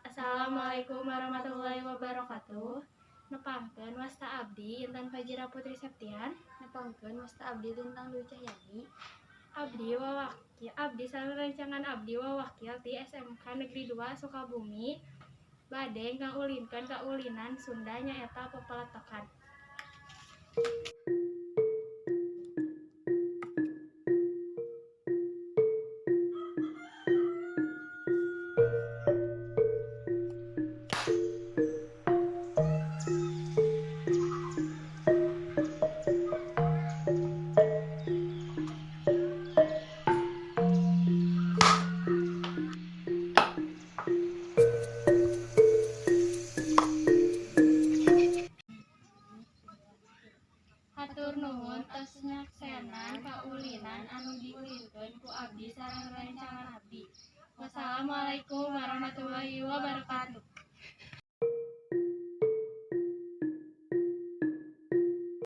Assalamualaikum warahmatullahi wabarakatuh. Nepangkeun wasta abdi Intan Fajira Putri Septian. Nepangkeun wasta abdi Lintang Dwi Cahyani. Abdi wawakil abdi sarencangan abdi wawakil ti SMK Negeri 2 Sukabumi bade ngaulinkeun kaulinan Sunda nyaeta popeletokan. Hatur nuhun tos nyaksenan kaulinan anu diulinkeun ku abdi sareng rerencangan abdi. Wassalamualaikum warahmatullahi wabarakatuh.